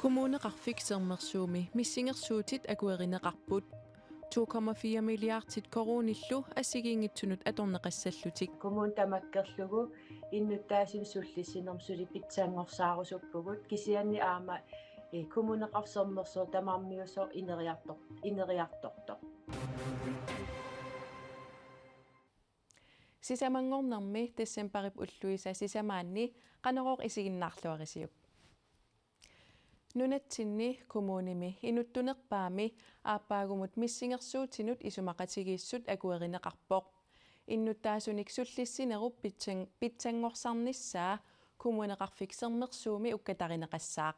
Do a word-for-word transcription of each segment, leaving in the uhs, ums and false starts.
Kommuneqarfik Sermersuumi missingersuutit akuerineqarput. To komma fire milliardit koruunillu assigiinngitsunut atorneqassallutik. Kommuni tamakkerlugu innuttaasunut sullissinermut suli pitsanngorsarusuppugut, kisianni aamma, eh, Kommuneqarfik Sermersuup tamarmiusoq ineriartor-, ineriartortoq. Sisamanngornermi decembarip ulluisa sisamaanni Qanorooq isiginnaarluarisiuk. Nunatsinni kommunimi inuttunerpaami aappaagumut missingersuutinut isumaqatigiissut akuerineqarpoq. Innuttaasunik sullissinerup pitsan-, pitsanngorsarnissaa Kommuneqarfik Sermersuumi ukkatarineqassaaq.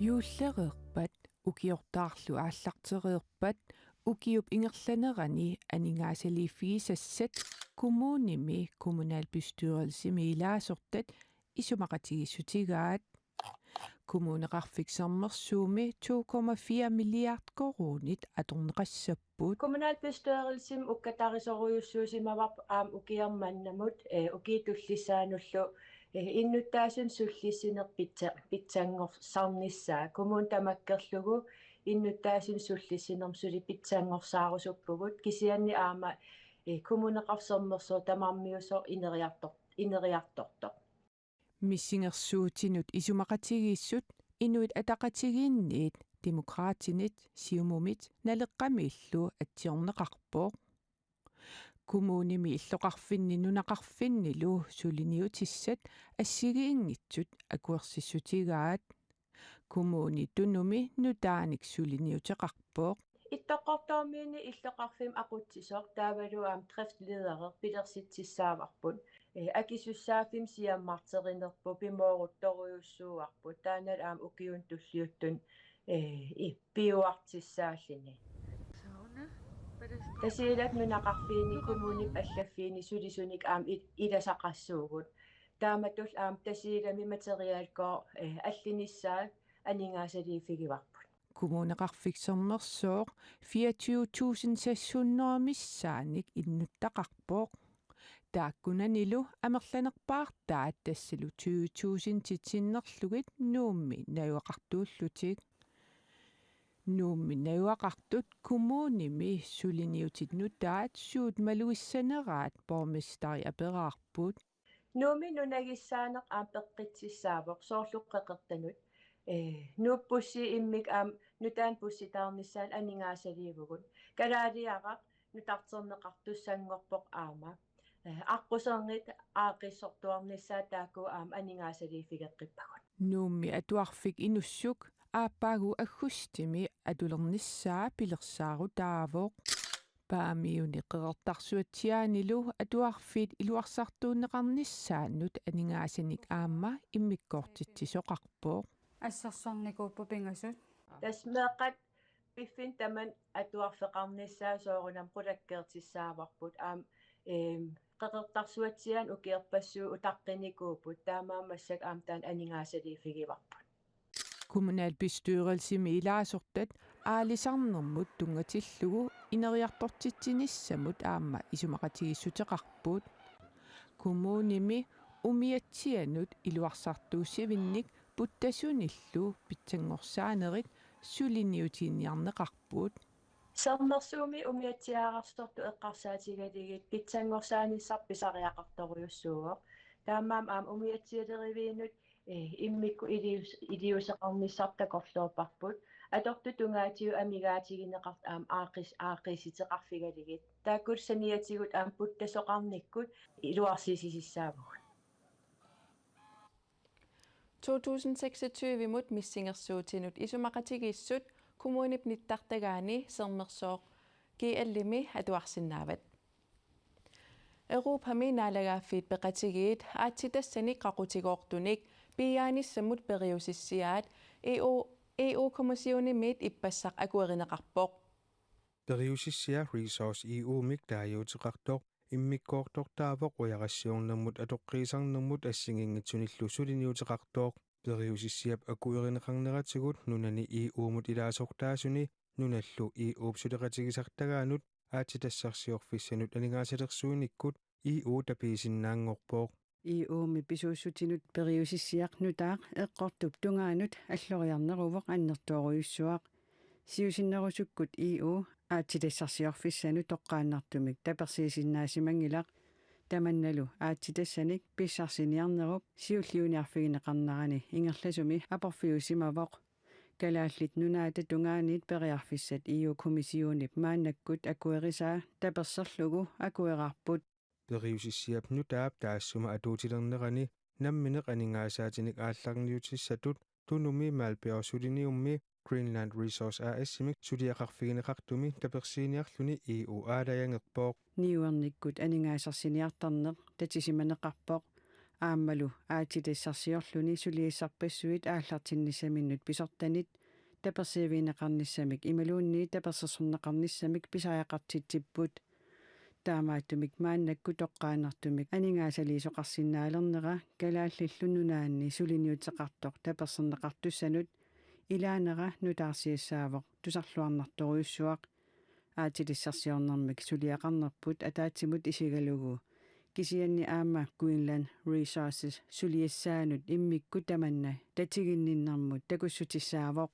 Juullereerpat, ukiortaarlu aallartereerpat, ukiup ingerlanerani aningaasaliiffigisassat kommunimi kommunalbestyrelsimi ilaasortat isumaqatigiissutigaat. Kommuneqarfik Sermersuumi to komma fire milliard koruunit atorneqassapput. Kommunalbestyrelsimi ukkatarisorujussuusimavarput aamma ukiormannamut, eh, ukiut tullissaannullu, eh, innuttaasunut sullissineq pitsa-, pitsanngorsarnissaa. Kommuni tamakkerlugu innuttaasunut sullissinermut suli pitsanngorsarusuppugut, kisianni aamma, eh, Kommuneqarfik Sermersuup tamarmiusoq ineriartor-, ineriartortoq. Missingersuutinut isumaqatigiissut Inuit Ataqatigiinniit, Demokraatinit, Siumumit Naleqqamiillu atsiorneqarpoq. Kommunimi illoqarfinni nunaqarfinnilu suliniutissat assigiinngitsut akuersissutigaat. Kommuni Tunumi nutaanik suliniuteqarpoq. Ittoqqortoormiuni illoqarfimmi aqutsisoq taavalu aamma driftleder pilersitsissaavarput. Eh, akisussaaffimmi siammarterinerput pimooruttorujussuuarput. Taanna aamma ukiuni tulliuttuni, eh, i-, piuartissaalluni. Tasiilami nunaqarfiini kommunip allaffiini sulisunik aamma i-, ilasaqassuugut. Taamatullu aamma Tasiilami materialekooq, eh, allinissaa aningaasaliiffigivarput. Kommuneqarfik Sermersooq fireogtyve tusind seks hundrede missaanik innuttaqarpoq. Taakkunanilu amerlanerpaartaat tassalu tyve tusind titsinnerlugit Nuummi najugaqartuullutik. Nuummi najugaqartut kommunimi suliniutit nutaat suut malugissaneraat borgmesteri aperaarput. Nuummi nunagissaaneq aamma peqqississaavoq soorlu Qeqertanut. Eh, Nuup bussi immikkut aamma nutaamik bussitaarnissaanut aningaasaliivugut. Kalaaliaraq nutarterneqartussanngorpoq aamma. Eh, aqquserngit aaqqissortuarnissaat taakku aamma aningaasaliiffigeqqippagut. Nuummi atuarfik Inussuk aappaagu aggustimi atulernissaa pilersaarutaavoq. Paamiuni Qeqertarsuatsiaanilu atuarfiit iluarsartuunneqarnissaannut aningaasanik aamma immikkoortitsisoqarpoq. Assersornikuupput pingasut. Tassa meeqqat piffinni tamanni atuarfeqarnissaat soorunami qulakkeertissaavarput aamma, eem, Qeqertarsuatsiaani ukiorpassuit utaqqinikuupput, taamaammat massakkut aamma taanna aningaasaliiffigivarput. Kommunalbestyrelsimi ilaasortat aalisarnermut tunngatillugu ineriartortitsinissamut aamma isumaqatigiissuteqarput. Kommunimi umiatsianut iluarsartuussivinnik puttasunillu pitsanngorsaanerit suliniutiginiarneqarput. Sermersuumi umiatsiaararsortut eqqarsaatigalugit pitsanngorsaanissamut pisariaqartorujussuuvoq. Taamaammat aamma umiatsialeriviinut, eh, immikkut ilius-, iliuuseqarnissarput takorloorparput. Atortut tungaatigut amigaatigineqartut aamma aaqqis-, aaqqiissiteqarfigalugit. Taakku saniatigut aamma puttasoqarnikkut iluarsisisissaavugut. To tusind seksogtyve-mut missingersuutinut isumaqatigiissut kommunip nittartagaani Sermersooq G L-imi atuarsinnaavat. Europami Naalagaaffiit Peqatigiit aatsitassanik qaqutigoortunik piiaanissamut periusissiaat E U, E U-kommissionimiit ippassaq akuerineqarpoq. Periusissiaq Resource E U-mik taaguuteqartoq immikkoortortaavoq ujarassiornermut atoqqiisarnermut assigiinngitsunillu suliniuteqartoq. Periusissiap akuerineqarneratigut nunani E U-mut ilaasortaasuni nunallu E U-p suleqatigisartagaanut aatsitassarsiorfissanut aningaasalersuinikkut I O tapiisinnaanngorpoq. I O-mi pisuussutinut periusissiaq nutaaq eqqortup tungaanut alloriarneruvoq annertoorujussuaq. Siusinnerusukkut I O aatsitassarsiorfissanut toqqaannartumik tapersiisinnaasimannginnaq. Tamannalu aatsitassanik pissarsiniarnerup siulliuniarfigineqarnerani ingerlasumi aporfiusimavoq. Kalaallit Nunaata tungaaniit periarfissat I O-kommissionip maannakkut akuerisaa taperserlugu akueraarput. Periusissiap nutaap taassuma atuutilernerani nammineq aningaasaatinik aallarniutissatut Tunumi Malpeor Suliniummi Greenland Resource A/S-imik suliaqarfigineqartumi tapersiiniarluni I O aalajangerpoq. Niuernikkut aningaasarsiniartarneq tatisimaneqarpoq. Aammalu aatsitassarsiorluni suliassarpassuit aallartinnissaminnut pisortanit tapersiivigineqarnissamik imaluunniit tapersersorneqarnissamik pisariaqartitsipput. Taamaattumik maannakkut toqqaannartumik aningaasaliisoqarsinnaalernera Kalaallit Nunaanni suliniuteqartoq taperserneqartussanut ilaanera nutaarsiassaavoq tusarluarnartorujussuaq. Aatsitassarsiornermik suliaqarnerput ataatsimut isigalugu. Kisianni aamma Greenland Resources suliassaanut immikkut tamanna tatiginninnermut takussutissaavoq.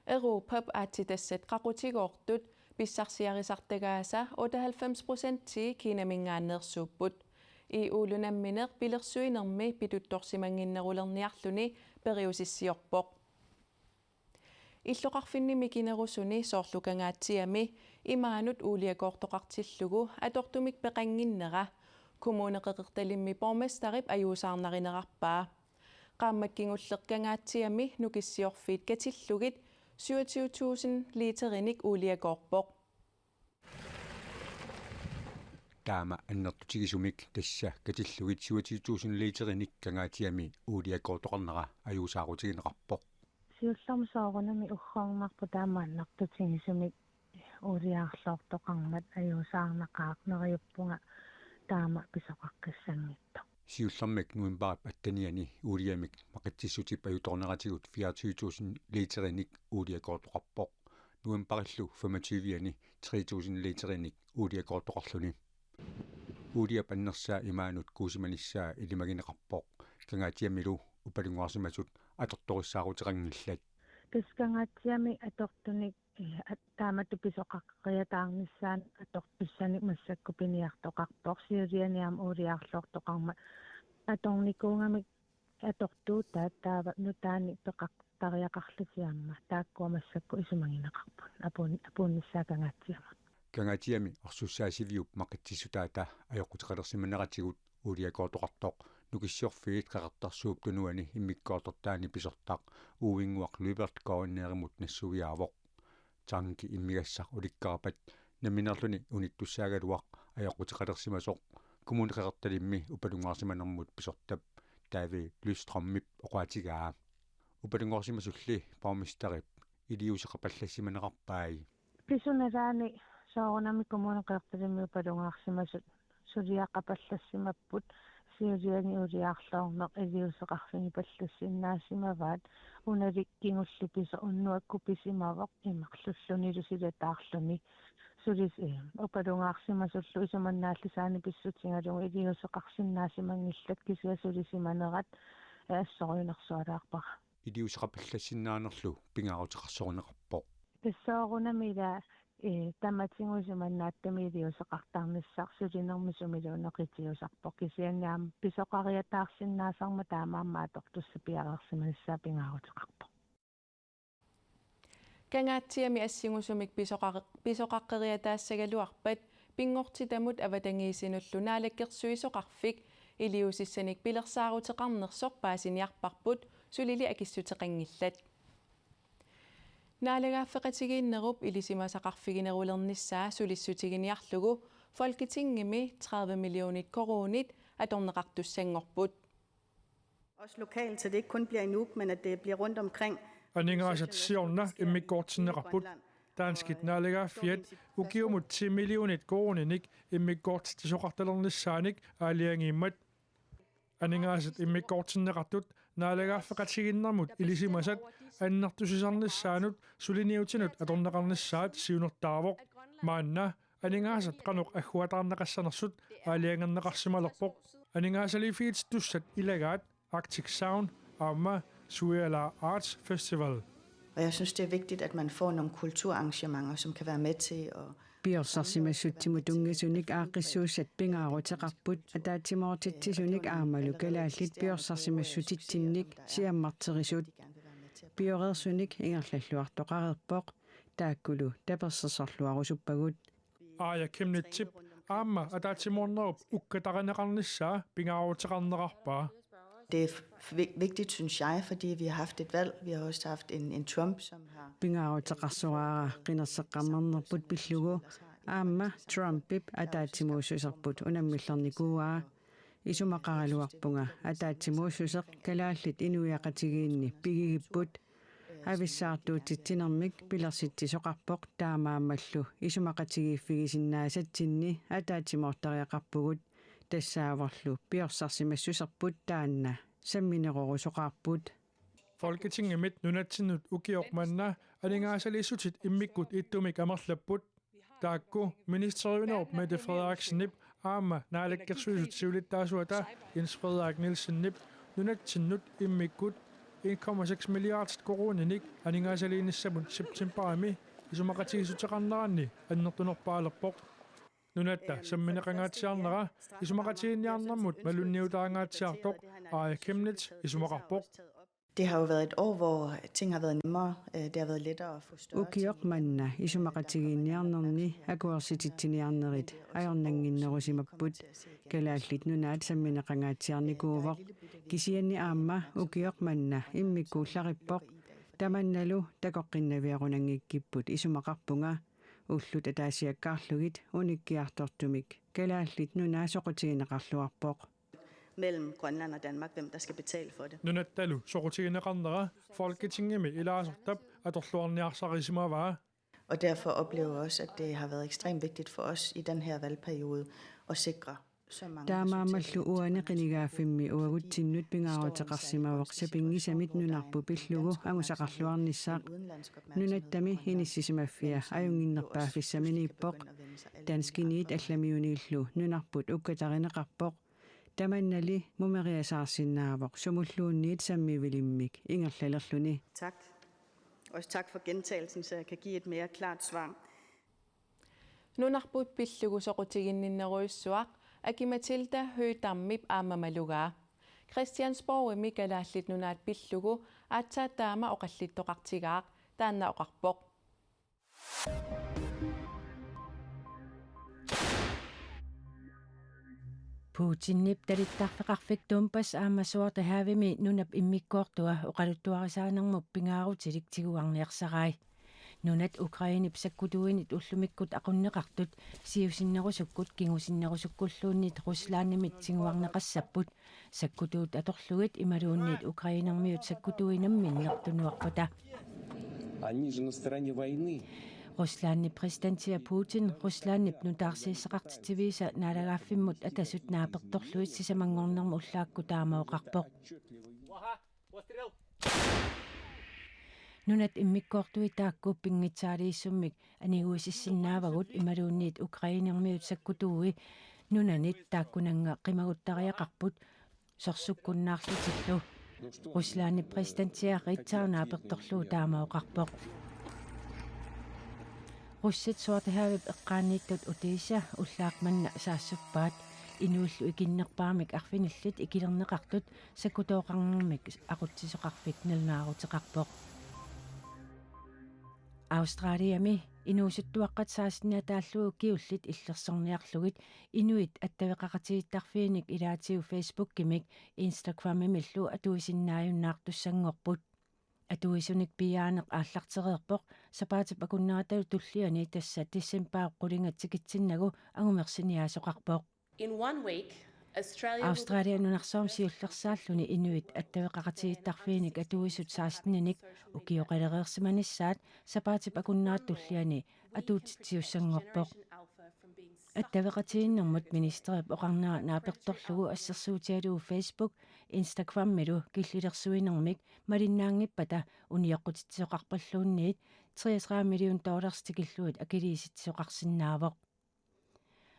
Europap aatsitassat qaqutigoortut pissarsiarisartagaasa otteoghalvfems procentii Kinamingaanneersuupput. E U-lu nammineq pilersuinermi pituttorsimannginnerulerniarluni periusissiorpoq. Illoqarfinni mikinerusuni soorlu Kangaatsiami imaanut uuliakoortoqartillugu atortumik peqannginnera Kommune Qeqertalimmi borgmesterip ajuusaarnarinerarpaa. Qaammat kingulleq Kangaatsiami nukissiorfiit katillugit syvogtyve tusind literinik uuliakoorpoq. Taama annertutigisumik tassa katillugit syvogtyve tusind literinik Kangaatsiami uuliakoortoqarnera ajuusaarutigineqarpoq. Siullermik soorunami uggornarpoq taama annertutigisumik uuliarloortoqarmat ajuusaarnaqaaq, neriuppunga taama pisoqaqqissanngitsoq. Siullermik novembarip attenianni uuliamik maqitsissutip ajutoorneratigut fireogtyve tusind literinik uuliakoortoqarpoq. Novembarillu femogtyve-ani tre tusind literinik uuliakoortoqarluni. Uuliap annersaa imaanut kuusimanissaa ilimagineqarpoq. Kangaatsiamilu upalunnguarsimasut atortorissaaruteqanngillat. Tassa Kangaatsiami atortunik, eh, at-, taamatut pisoqaqqeriataarnissaanut atortussanik massakkut piniartoqarpoq. Siuliani aamma uuliarloortoqarmat atornikuugamik atortuutaat taava nutaanik peqartariaqarlutik aamma taakkua massakkut isumagineqarput. Apuun-, apuunnissaa Kangaatsiamut. Kangaatsiami orsussaasiviup maqitsissutaata ajoquteqalersimaneratigut uuliakoortoqartoq Nukissiorfiit Qeqertarsuup Tunuani immikkoortortaani pisortaq Uinnguaq Lyberth Gaaneerimut nassuiaavoq. Tanki immigassaq ulikkaarpat nammineerluni unittussaagaluaq ajoquteqalersimasoq Kommune Qeqertalimmi upalunnguarsimanermut pisortap David Lystrømip oqaatigaa. Upalunnguarsimasulli borgmesterip iliuuseqapallassimanerarpai. Pisunalaani soorunami Kommune Qeqertalimmi upalunnguarsimasut suliaqapallassimapput, siuliani uuliarloorneq iliuuseqarfigipallassinnaasimavat, unali kingulleq pisoq unnuakkut pisimavoq imarlullunilu silataarluni. Sulis-, eh, upalunnguarsimasullu isumannaallisaanik pissutigalugu iliuuseqarsinnaasimanngillat, kisianni sulisimanerat, eh, assorujunersualaarpara. Iliuuseqapallassinnaanerlu pingaaruteqarsoruneqarpoq. Tassa soorunami ila, eh, tamatigut isumannaatsumik iliuuseqartarnissaq sulinermi sumiluunniit qitiusarpoq, kisianni aamma pisoqariataarsinnaasarmat taamaammat atortussat piareersimanissaat pingaaruteqarpoq. Kangaatsiami assingusumik pisoqar-, pisoqaqqeriataassagaluarpat pinngortitamut avatangiisinullu Naalakkersuisoqarfik iliuusissanik pilersaaruteqarnersoq paasiniarparput, sulili akissuteqanngillat. Naalagaaffeqatigiinnerup ilisimasaqarfiginerulernissaa sulissutiginiarlugu Folketingimi tredive millionit koruunit atorneqartussanngorput. Også lokalt, så det ikke kun bliver i Nuuk, men at det bliver rundt omkring. Aningaasat siorna immikkoortinneqarput. Danskit naalagaaffiat ukiumut ti millionit koruuninik immikkoortitsisoqartalernissaanik aalajangiimmat. Aningaasat immikkoortinneqartut Naalagaaffeqatigiinnermut ilisimasat annertusisarnissaannut suliniutinut atorneqarnissaat siunertaavoq. Maanna aningaasat qanoq agguataarneqassanersut aalajangerneqarsimalerpoq. Aningaasaliiffigitittussat ilagaat Arctic Sound aamma Suialaa Arts Festival. Og jeg synes, det er vigtigt, at man får nogle kulturarrangementer, som kan være med til at... Piorsarsimassutsimut tunngasunik aaqqissuussat pingaaruteqarput, ataatsimoortitsisunik aammalu kalaallit piorsarsimassutitsinnik siammarterisut. Pioreersunik ingerlalluartoqareerpoq, taakkulu tapersersorluarusuppagut. Aaja Chemnitzip aamma ataatsimoornerup ukkatarineqarnissaa pingaaruteqarnerarpaa. Det er f- vi- vigtigt, synes jeg, fordi vi har haft et valg. Vi har også haft en, en Trump, som har... Pingaaruteqarsoraara qinerseqqammernerput pillugu aamma Trumpip ataatsimuussuserput unammillernikuuaa. Isumaqaraluarpunga ataatsimuussuseq kalaallit inuiaqatigiinni pigigipput. Avissaartuutitsinermik pilersitsisoqarpoq taamaammallu isumaqatigiiffigisinnaasatsinni ataatsimoortariaqarpugut, tassaavorlu piorsarsimassuserput taanna samminerorusoqarput. Folketingimit nunatsinnut ukioq manna aningaasaliissutit immikkut ittumik amerlapput. Taakku ministeriunerup Mette Frederiksenip aamma Naalakkersuisut siulittaasuata Jens Frederik Nielsenip nunatsinnut immikkut en komma seks milliardit koruuninik aningaasaliinissamut septembarimi isumaqatigiissuteqarneranni annertunerpaalerpoq. Nunatta sammineqangaatsiarnera isumaqatigiinniarnermut malunniutaangaatsiartoq Aaja Chemnitz isumaqarpoq. Det har jo været et år, hvor ting har været nemmere. Øh, Det har været lettere at få større Ukioq manna isumaqatigiinniarnerni akuersititsiniarnerit ajornannginnerusimapput. Kalaallit Nunaat sammineqangaatsiarnikuuvoq. Kisianni aamma ukioq manna immikkuullarippoq. Tamannalu takoqqinnaviarunanngikkipput isumaqarpunga. Ullut ataasiakkaarlugit unikkiartortumik Kalaallit Nunaat soqutigineqarluarpoq. Mellem Grønland og Danmark, hvem der skal betale for det. Nunattalu soqutigineqarnera Folketingimi ilaasortap atorluarniarsarisimavaa. Og derfor oplever jeg også, at det har været ekstremt vigtigt for os i den her valgperiode at sikre så mange... Taamaammallu uani qinigaaffimmi uagutsinnut pingaaruteqarsimavoq sapinngisamit nunarput pillugu angusaqarluarnissaq. Nunattami inissisimaffia ajunnginnerpaaffissaminiippoq. Danskiniit allamiuniillu nunarput ukkatarineqarpoq. Tamannali mumeriasaarsinnaavoq sumulluunniit sammivilimmik ingerlalerluni. Tak. Også tak for gentagelsen, så jeg kan give et mere klart svar. Nunarput pillugu soqutiginninnerujussuaq Aki-Matilda Høegh-Dammip aamma malugaa. Christiansborgimi Kalaallit Nunaat pillugu aatsaat taama oqallittoqartigaaq, taanna oqarpoq. Putinip talittarfeqarfik Donbas aamma Sortehavimi nunap immikkoortua oqaluttuarisaanermut pingaarutilik tiguarniarsarai. Nunat Ukrainep sakkutuuinit ullumikkut aqunneqartut siusinnerusukkut kingusinnerusukkulluunniit Ruslandimit tiguarneqassapput, sakkutuut atorlugit imaluunniit ukrainermiut sakkutuui namminneq tunuarpata. Они же на стороне войны. Ruslandip præsidentia Putin Ruslandip nutaarsiassaqartitsiviisa naalagaaffimmut Atasut naapertorlugit sisamanngornermi ullaakkut taama oqarpoq. Nunat immikkoortui taakku pinngitsaaliissummik aniguisissinnaavagut imaluunniit ukrainermiut sakkutuui nunanit taakkunannga qimaguttariaqarput sorsukkunnaarlutillu. Ruslandip præsidentia Riittaarnaapertorlugu taama oqarpoq. Russit Sortehavip eqqaaniittut Odessa ullaaq manna saassuppaat, inuillu ikinnerpaamik arfinillit ikilerneqartut sakkutooqarnermik aqutsisoqarfik nalunaaruteqarpoq. Australiami inuusuttuaqqat seksten-itaarlugit ukiullit illersorniarlugit inuit attaveqaqatigiittarfiinik ilaatigut Facebookimik Instagramimillu atuisinnaajunnaartussanngorput. Atuisunik piiaaneq aallartereerpoq sapaatip akunnerata tulliani, tassa decembarip qulingat tikitsinnagu angumersiniaasoqarpoq. In one week, Australia will... Australia nunarsuarmi siullersaalluni inuit attaveqaqatigiittarfiinik atuisut seksten-inik ukioqalereersimanissaat sapaatip akunnerata tulliani atuutitsiussanngorpoq. Attaveqatigiinnermut ministerip oqarnera naapertorlugu assersuutigalugu Facebook, Instagramilu killilersuinermik malinnaanngippata unioqqutitsisoqarpalluunniit treogtredive million dollars tikillugit akiliisitsisoqarsinnaavoq.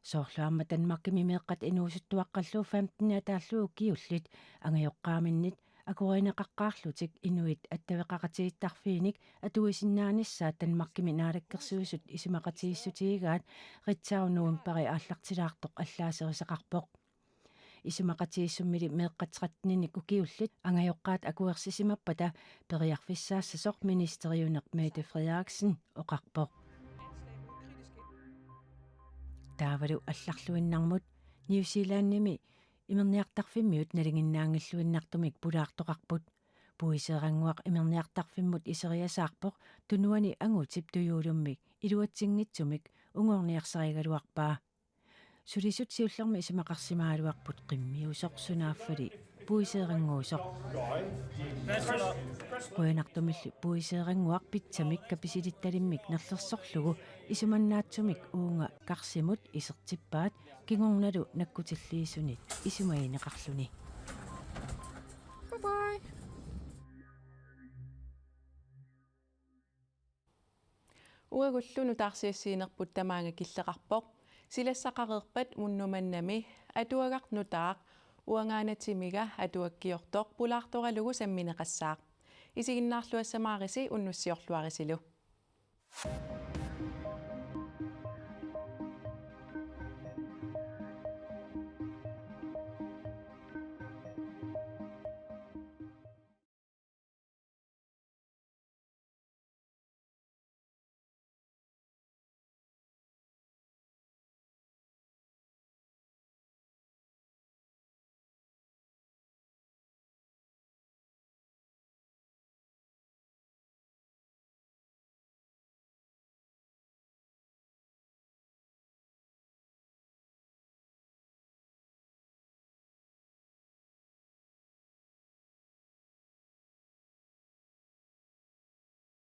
Soorlu aamma Danmarkimi meeqqat inuusuttuaqqallu femten ataallu ukiullit angajoqqaaminnit akuerineqaqqaarlutik inuit attaveqaqatigiittarfiinik atuisinnaanissaat Danmarkimi naalakkersuisut isumaqatigiissutigigaat Ritzau novembari aallartilaartoq allaaserisaqarpoq. Isumaqatigiissummili meeqqat tretteninik ukiullit angajoqqaat akuersisimappata periarfissaassasoq ministeriuneq Mette Frederiksen oqarpoq. Taavalu allarluinnarmut New Zealandimi imerniartarfimmiut nalinginnaanngilluinnartumik pulaartoqarput. Puiseerannguaq imerniartarfimmut iseriasaarpoq tunuani angutip tujuulummik iluatsinngitsumik ungoorniarsarigaluarpaa. Sulisut siullermik isumaqarsimagaluarput qimmiusoq sunaaffali puiseerannguusoq. Qujanartumilli puiseerannguaq pitsamik kapisilittalimmik nerlersorlugu isumannaatsumik uunga karsimut isertippaat kingornalu nakkutilliisunit isumagineqarluni. Bye bye. Uagullu nutaarsiassiinerput tamaanga killeqarpoq. Silassaqareerpat unnuk mannami atuagaq nutaaq uangaana timiga atuakkiortoq pulaartoralugu sammineqassaaq. Isiginnaarluassamaarisi unnussiorluarisilu.